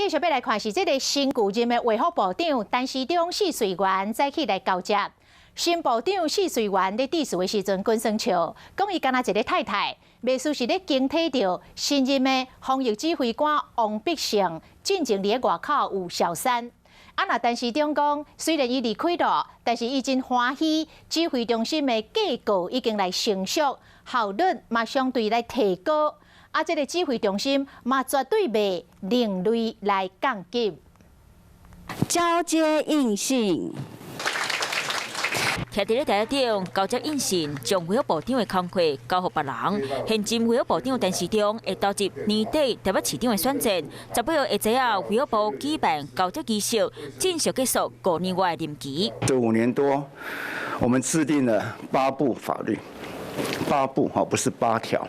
繼續欲來看是這个新舊任的衛福部長陳時中試睡員早起來交接。新部長試睡員咧致辭的時陣，講耍笑，講伊敢若一个太太，袂輸是咧驚體著新任的防疫指揮官王必勝，進前佇咧外口有小三。啊，若陳時中講，雖然伊離開了，但是伊真歡喜，指揮中心的架構已經來成熟，效率嘛相對來提高。啊，這个指揮中心嘛絕對袂另類來降級。交接印信。徛佇咧台仔頂交接印信，將衛福部長的工課交予別人。現任衛福部長陳時中會投入年底台北市長的選戰，18號下晝啊，衛福部舉辦交接儀式，正式結束5年外的任期。這5年多，我們制定了八部法律，八部哈，不是8條。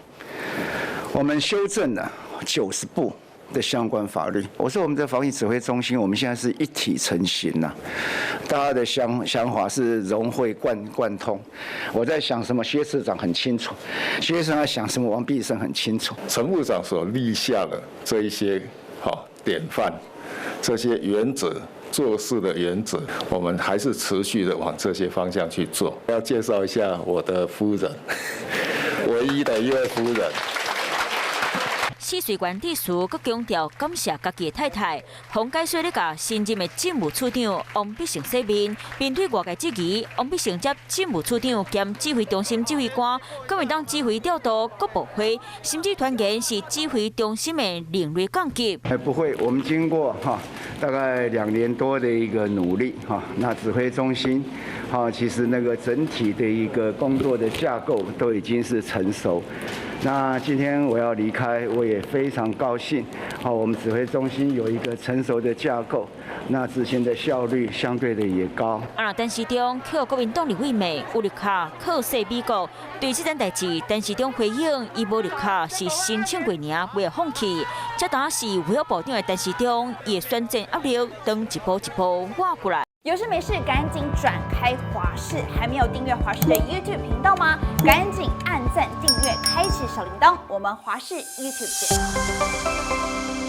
我們修正了90部的相關法律。我說我們的防疫指揮中心，我們現在是一體成型了，大家的想法是融會貫通。我在想什麼，薛市長很清楚；薛市長在想什麼，王必勝很清楚。陳部長所立下的這一些好典範，這些原則，做事的原則，我們還是持續的往這些方向去做。要介紹一下我的夫人，唯一的一位夫人。試睡員致辭，閣強調感謝家己的太太。馮解說咧，共新任的政務處長王必勝洗面，面對外界質疑，王必勝接政務處長兼指揮中心指揮官，閣會當指揮調度各部會，甚至傳言是指揮中心的另類降級。哎，不會，我們經過哈大概2年多的一個努力哈，那指揮中心哈其實那個整體的一個工作的架構都已經是成熟。那今天我要離開，我也非常高興。好，我們指揮中心有一個成熟的架構，那執行的效率相對的也高。啊，陳時中予國民黨立委罵有綠卡靠勢美國，對這件代誌，陳時中回應伊無綠卡是申請過爾，袂放棄。這當時衛福部長的陳時中，伊的選戰壓力當一步一步倚過來。有事沒事趕緊轉開華視，還沒有訂閱華視的 YouTube 頻道嗎？趕緊按讚、訂閱、開啟小鈴鐺，我們華視 YouTube 見。